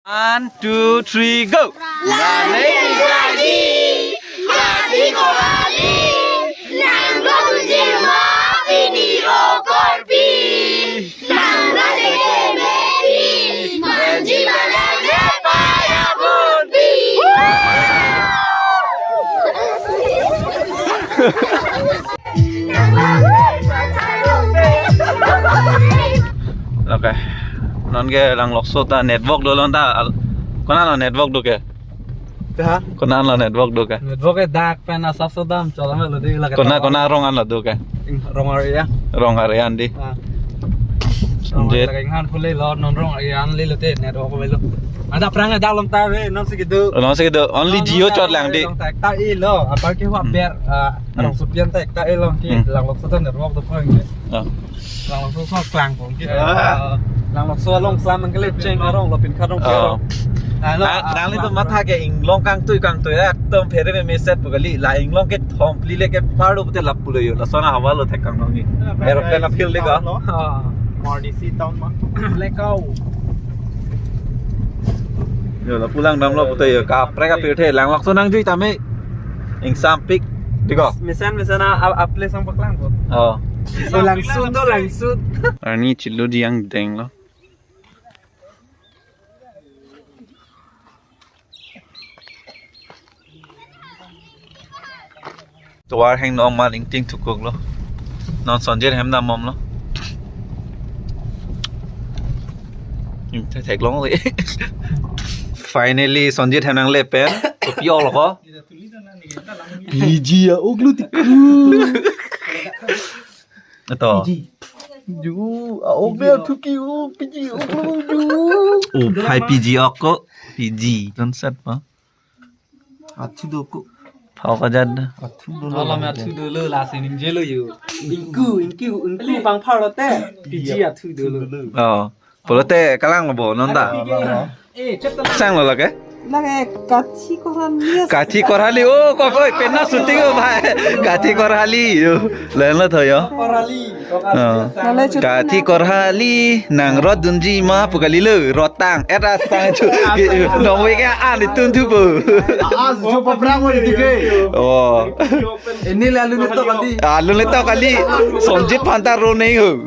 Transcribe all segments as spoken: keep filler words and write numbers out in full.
One, two, three, go. Lale lagi, kati kohali, nang ko tuje ma pini okorpi. Nang ko tuje meti, manji malang le paya bunpi. Okay. Non ke Langlokso ta network dolo ta al-, konat lo network do ke? Ha? Konat lo network do ke? Network ke dak pen asap so dam chola melo di lake. Konat, konat arong an lo do ke? Rong area. Rong area an di. Ah. Rong Sunjit. Area lake ngan pule lo non rong area an le lo te network le lo. Ada prang ada lom ta ve non si kedo. Non si kedo. Only Jio chot lang di. Long ta ta i lo. Apa ke wa Hmm. ber ah, Hmm. rong supian ta ta i lo ki Hmm. Langlokso ta network do ko. Ah. Langlokso so klang pon ki. Ah. Langlokso along klang nang kele cheng arong lo pin kharong Oh. Alo, Nang, ah, nangli to ah, matha ke inglong kangtui kangtui ekdom phere me meset pu kali la inglong ke thom pli le ke pardo pute lap pulo yo. Lason hawa lo thek kang nangni. Aeroplane apil de ka. Ah, Mardisi town ma. Lekau. Yo la pulang damlo pute yo kaprek apir the Langlokso nangjui tame. Ingsampik. Di ko. Mesen mesen a, a, a place ang paklang ko. Oh. So langsun do langsun. Arni chilo di yang deng lo. Tovar heng nong ma ning ting thukuk lo. Non Sonjit hem dam mom lo. Ning thek thek long le. Finally Sonjit hem nang le pen. Kopi ol ko. P G a-ok lo ti ku. Ato. Ju, a-ok le thuki o, P G ok lo ju. O, phai P G ok ko, P G, tonsat pa. Athu do ko. Phau ka jad. Athu do lo. Alam athu do lo la sining je lo yo. Ingku, ingku, ingku pang phar lo te. P G athu do lo. Oh. Pulote kalang lo bo non ta. Sang lo lake? Lake kathi korhali. Kathi korhali o ko koi penna shooting o bhai. Kathi korhali yo. Lain lo tho yo. Korhali. Oh. Lale shooting Kathi na. Korhali nang rot dunji ma pu kali lo rotang. Eta sang chu. Nong we ke an tun thu bo. Ah, jo pa brang mo di ke. Oh. Ini lalu netok kali. Lalu netok kali. Sonjit panta ro nei ho.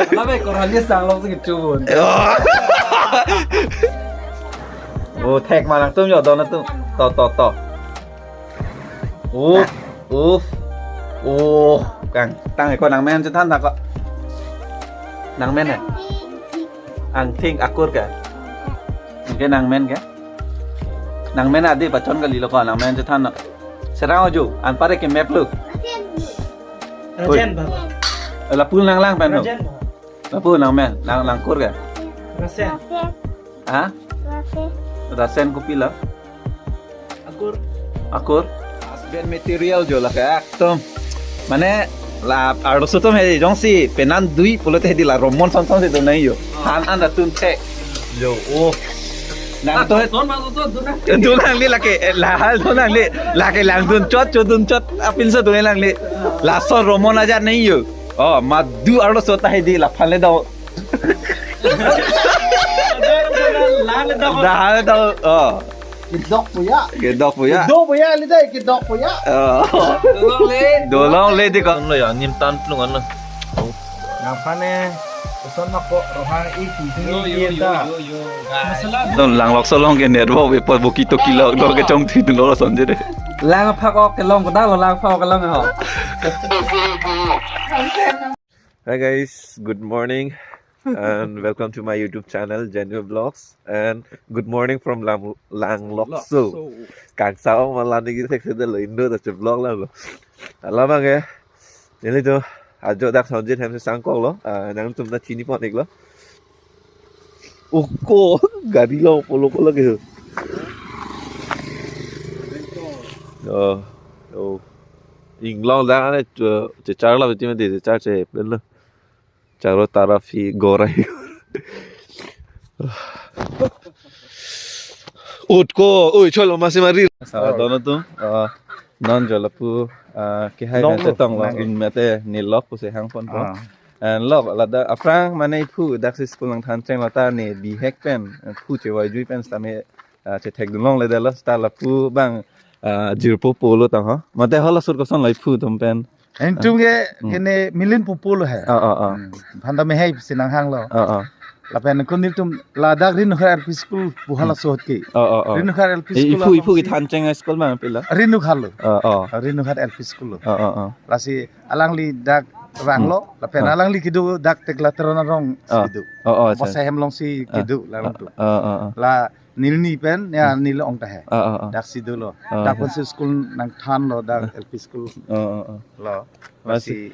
Labe korhali sang lo sing chun. Oh, thek ma nangtum yo don atum. To, to, to. Uf, uf. Oh, kang tang ko nangmen chethan ta ko. Nangmen eh. Angthing akur ke. Oke nangmen ke. Nangmen adi pachon kali lo ko nangmen chethan no. Serang oju, anpare ke map lo. Rajen, Baba. Lapu nanglang pen ho. Rajen, Baba. Lapu nangmen, lang langkur ke? Rasen. Ha? Rasen. Rasen kopi lo? Akur. Akur? Husband material jo lake ekdom. Mane la arloso atum he jongsi penang dui pulote hedi la romon song song si do nai yo. Han an atun the. Yo, oh. Nang to. Don ma to dun na. Dun nangli lake, eh, lahal dun nangli. Lake langdun chot, chodun chot. Apin so dun nangli. Lason romon aja nai yo. Oh, madu arloso ta hedi la phan le do. Lahal do. Oh. Kedok puya. Kedok puya. Kedok puya li dai, kedok puya. Oh. Dolong le. Dolong le di ko. Lo ya, nim tan plung ano. Nang phane, peson mak ko rohang i pi Yo, yo, yo, ta. Yo, yo, guys. Don Langlokso along ke network be po buki to kilo do ke chong thi dun lo son je de. Lang phak ok ke long ko da lo lang phak ok ke long ho. Hi guys, good morning and welcome to my YouTube channel Genuine Vlogs and good morning from Lang Langlokso. Kang sao malan ni thek se lo indo ta che vlog la lo. Alamang eh. Neli to ajo dak Sonjit hem se sangkok lo. Ah, nangtum ta chini pon ik lo. Oko gari lo polo polo ke. Oh, oh. Inglong dak ane chechar la beti mati chechar che pen lo. Charo tarafi gorai. Utko, oi cholo masi mari. Sa dono tu. Ah, non jo lapu, ah, ke hai Long kan lo, chetong lo, nang. In mate ni lok pusi hang pon po. Ah. And lo, ladak aphrang mane iphu daksi school nangthan chenglo ta ne bihek pen, eh, phu chevoijui pen sitame, ah, chethekdun longledetlo, seta lapu abang, ah, jirpo pulo tang ho. Mate hala sur kosonlo iphu atum pen? Nelitum ke Hmm. kene milin pupulo he. Oh, oh, oh. Hmm. Phanta mehai si nanghanglo. Oh, oh. Lapen ko nelitum ladak Rengnokhar L P school pu hala Hmm. sohot ke. Oh, oh, oh. Rengnokhar L P Eh, school iphu, aphan iphu si kethan cheng school ma pilo? Rengnokhar lo. Oh, oh. Rengnokhar L P school lo. Oh, oh, oh. Lasi alangli dak vanglo, Hmm. lapen Oh. alangli kedo dak Tekla Teron arong Oh. si do. Oh, oh, Bose acha. hem along si Ah. kedo la alangtum. Oh, oh, oh. La neli ni pen, ya, Hmm. neli ong ta he. Oh, oh, oh. Daksi dolo. Oh, Dak yeah. pensi school nangthanlo, dak Ah. L P school Oh, oh, oh. lo. Mas- Lasi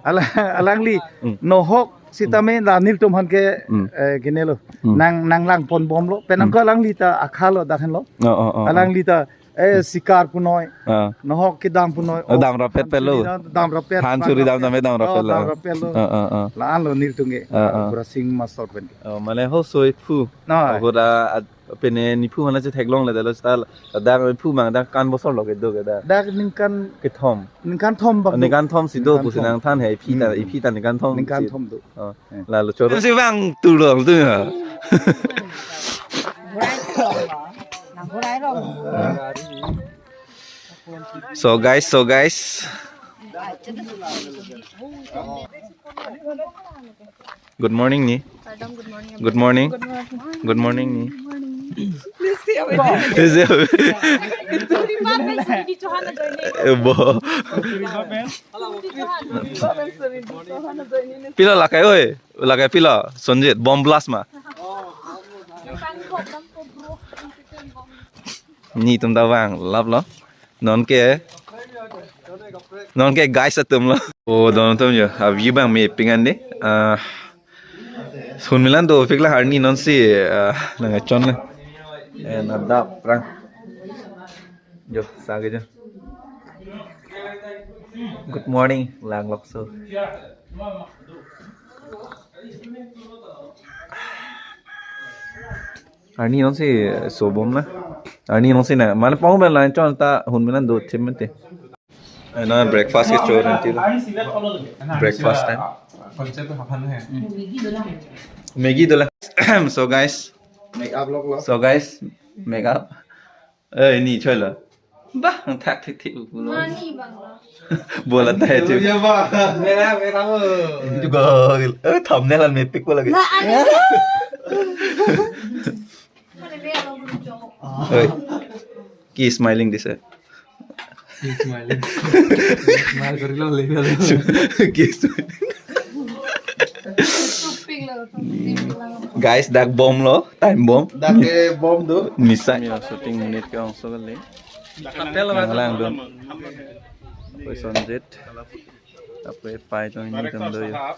ala-, alangli Hmm. nohok sitame la nelitum aphan ke, Hmm. eh, kene lo. Hmm. Nang, nanglangpon bomlo. Penang Hmm. ko alangli ta akha lo dak henlo. Oh, oh, oh, oh. Alangli ta, eh, sikar punoi. Ah. Nohok kedam punoi. Oh, dam rapet pelo. Dam rapet. Han churi dam tame dam rapet Oh, lo. dam rapet lo. Ah, ah, ah. La-an lo nelitum ke. Ah, ah. Gurasing Master pen. Oh, mane ho soi phu. Noi. Ahura ad-, pene nephu mana chetheklongledetlo seta ladak nephu mang dak kan bosor lo kedo ke dak. Dak ningkan Kethom. ningkan thom bak do. Ningkan thom si do Ningkan pusi thom. nangthan he iphi ta, Hmm. iphi ta ningkan thom Ningkan si. thom do. Oh. Hmm. Lalo choro. Si vang tulong tu ya. So guys, so guys. Good morning ni. Pardon, good morning. Good morning. Good morning. Good morning ni. Please say away. Please say away. Eh, bo. Pilo lakai oi. Lakai pilo. Sonjit, bomb blast ma. Netum ta vanglaplo. Non ke, non ke guys atum lo. Oh, don atum jo, a view abang mepik an dei. Ah, hunmilan dopik la arni nonsi, ah, nangchon le. Eh, adap aphrang. Jo, sage jo. Good morning, Langlokso. Arni nonsi sobom na. Arni nonsi na. Mane pong ben line chon ta hunmilan do thim mente. Ana breakfast ke chor nanti lo. Breakfast time. Maggi dola. So guys. Make up lok lo. So guys, make up. Eh, ni choi lo. Bah, ang thak thik thik pulo. Mani bang lo. Bola ta hai chu. Ya ba. Mera mera wo. Itu gol. Eh, thumbnail an mepik ko lagi. Na ani. Oi. Ki smiling this eh. Ki smiling. Smile kori lo le lo. Ki smiling. Guys, dak bomb lo, time bomb. Dak ke bomb do. Misa. Ya, shooting minute ke ongso kali. Nanglang do. Oi, Sonjit. Apre pai tong ini tong do ya.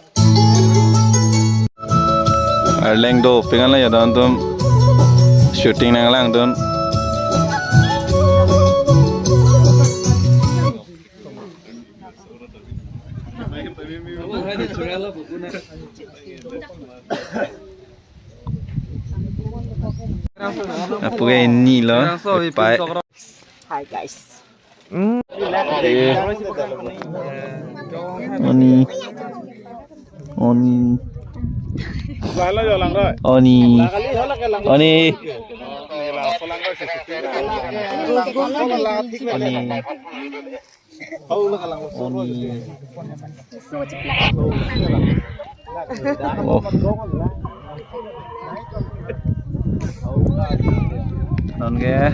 Arleng dopik an la ya don atum. Shooting nanglang don. Apu ke ini lo, pai. Hi guys. Oni. Oni. Oni. Oni. Oni. Oni. Oh. Non ke,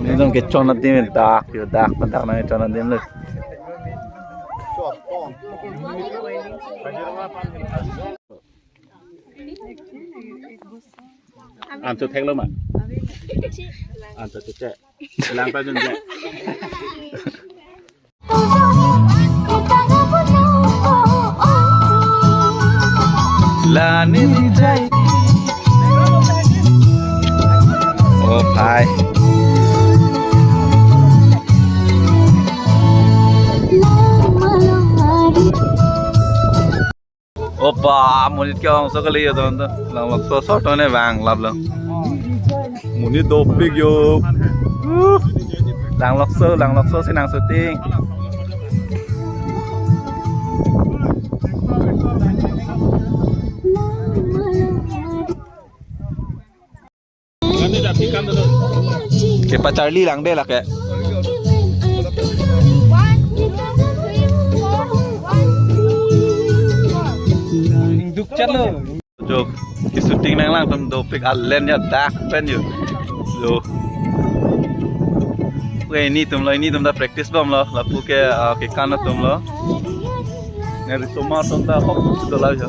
netum kechon adim dak, yo dak, dak nangchon adim lo. Ancho theklo ma? Ancho che. Lang pa dun je. La ni ni jai. Oh, bhai. Opa, monit ke ongso kali ya, teman-teman. Langlokso, so, tone bang, lap lang. Monit dopik yo. Uh. Langlokso, Langlokso si nang shooting. Kepacharli lang de lake. Duk chalo. Jo, ke shooting nanglang atum dopik alen ya dak pen yo. Jo. Pu ke nelitum lo, nelitum ta practice bomlo, lapu ke, ah, kekan atum lo. Ne risomar atum ta hok dola jo.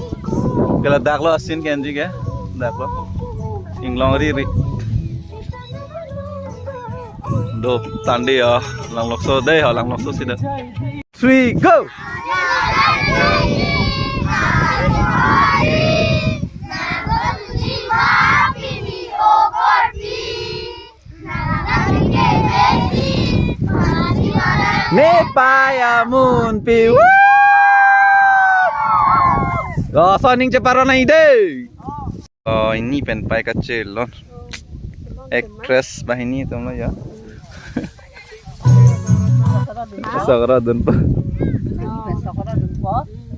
Ke la dak lo asin kenji ke. Dak lo. Inglong ri ri. Do tande ya, langlokso dei ha, langlokso sida. Three, go! Nepei amunpi. Woo! Oh, soning cheparon nang dei. Oh, neli pen pai kachelon. Actress banghini atum lo ya. Sokra dunpo.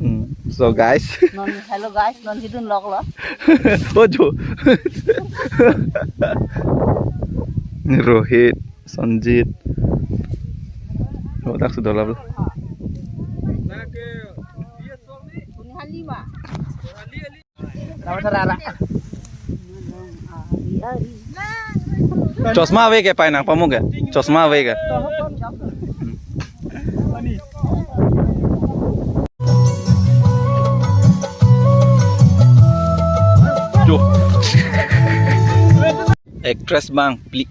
Hmm. So guys. Non, hello guys, non hidun lok lo. Ojo. Rohit, Sanjit. Oh, dak sudah lah. Chosma ave ke pai nangpamu ke? Chosma ave ke? Jo. Actress bang, pli.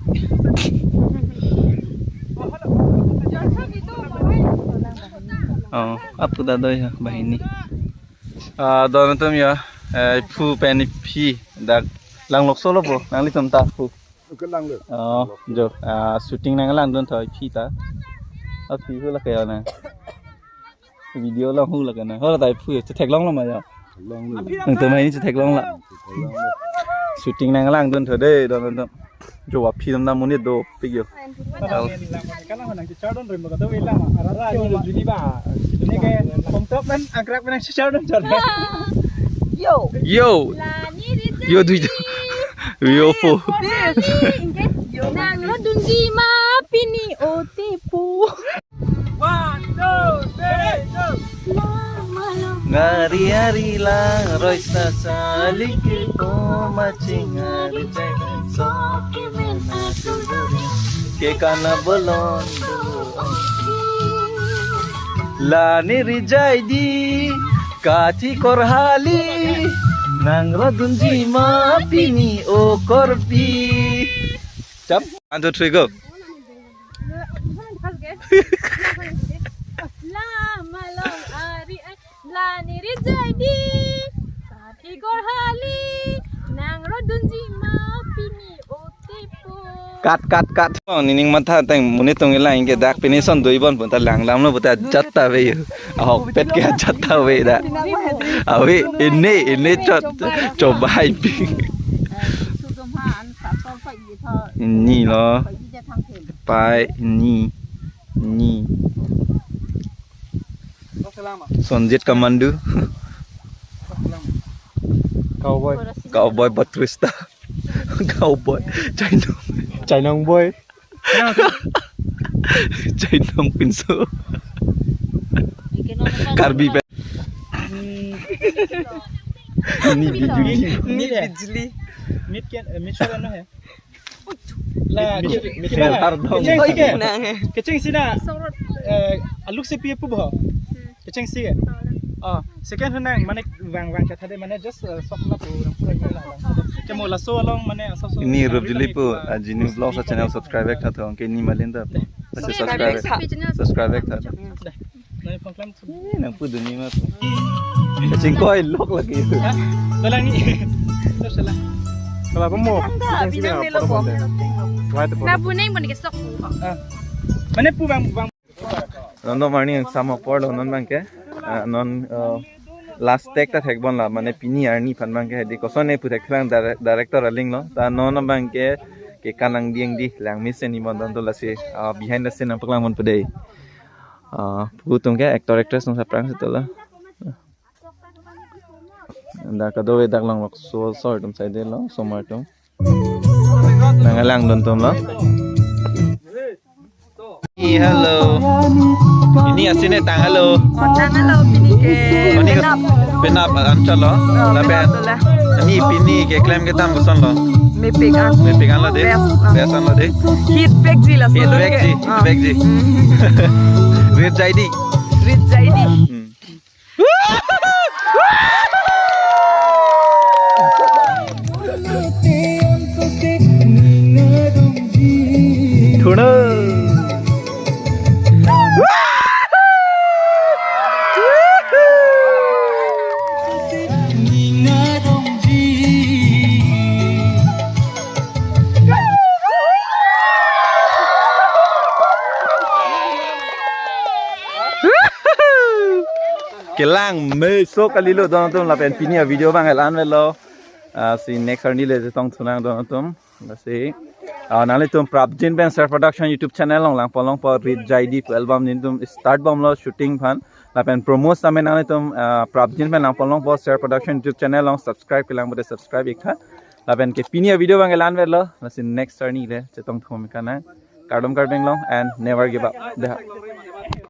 Oh, apu ta do ya, banghini. Ah, don atum ya, eh, phu pen phi dak langlokso lo po, nanglitum ta phu. Oke, lang lo. Oh, jo, ah, shooting nanglang dun thoi phi ta. Ah, phi hu lake na. Video long hu lake na. Hala ta phu chetheklong lo ma ya. Long lo. Nangtum banghini chetheklong la. Shooting nanglang dun tho dei, don don. Jo, aphi dam dam monit dopik yo. Yo. Yo. Yo, du. Yo, po. Nang lo dunji ma pini ote po. One, two, three, go. Ari-ari langroi sa salik po machingar jai so ke kana bolon. Lani rijai di kathi korhali nang rodunji ma pini o korpi. Chap, one, two, three, go. Lama long ari ai lani rijai di kathi korhali nang rodunji ma pini ote po. Cut, cut, cut. Oh, nening matha tang monit atum kelang ke dak pini son dui bon pon ta lang lam lo puta jat ta ave yo. Ahokpet ke jat ta ave da. Ave, ini, ini chot, chobai pi. Ini lo. Pai, ini. Ni. Sonjit Kamandu. Cowboy. Cowboy Batista. Cowboy. Chainong. Chainong boy. Chainong pinso. Karbi pen. Ni bijli. Ni bijli. Mit ke, eh, mit sore no hai. La, mit, mit, kecheng, kecheng si ke. Nang. Kecheng si na. Eh, aluk si pi pu bo. Kecheng si ke. Oh, second hand nang, mane vang vang chatha de, mane just, eh, sok la pu, rang pu, rang pu, rang pu. Kemo laso along mane asap so. Ini Rupjili pu, ah, Jini Vlogs a channel subscribe ek tha tho, ke ni malin ta. Subscribe, subscribe ek tha. Subscribe ek tha. Dah. Nang pangklam tu. Eh, nang pu duni ma pu. Kachingkoi lok lagi. Hah? Dalang ni. Terus salah. Kalau apa mau? Anda, bidang ni lo po. Wai tu po. Na buneng pun kesok. Ah. Mane pu bang, bang. London morning sama por London bang ke. Ah, non, eh, last take ta thek bon la, mane pini arni phan bang ke di koson ne pu thek lang dire-, director aling lo. Ta non bang ke, ke kanang dieng di lang mesen ni bon don to lasi, ah, behind the scene nangpaklang bon pu dei. Ah, pu atum ke actor actress nang saprang si to la. Dak kadokave dak langlokso sor atum side lo, somar atum. Nanglang dun atum lo. Hello. Pini a-scene tang helo. Oh, tang helo pini ke. Pini ke penap. Penap anchot lo. Oh, lapen penap lo la. Pini pini keklem kedam koson lo. Mepik an. Mepik an lo dei. Best, ah. Best an lo dei. Hit back ji la. Hit back ji. Hit back ji. Hmm. Rit jai dei. Rit jai dei. Hmm. Thuna. Kelang meso kalilo don atum, lapen pini a-video abang la-an avelo. Ah, si next arni le chetong thunang don atum. Lasi, ah, nanglitum Prabjin pen Ser Production YouTube channel along langpon longpo Rit Jai Dei pu album nelitum start bomlo shooting aphan. Lapen promo tame nanglitum, ah, Prabjin pen langpon longpo Ser Production YouTube channel along, subscribe kelang pute subscribe iktha. Lapen ke pini a-video abang la-an avelo. Lasi next arni le chetong thum ikana. Kardom Karbi Anglong and never give up. Deha.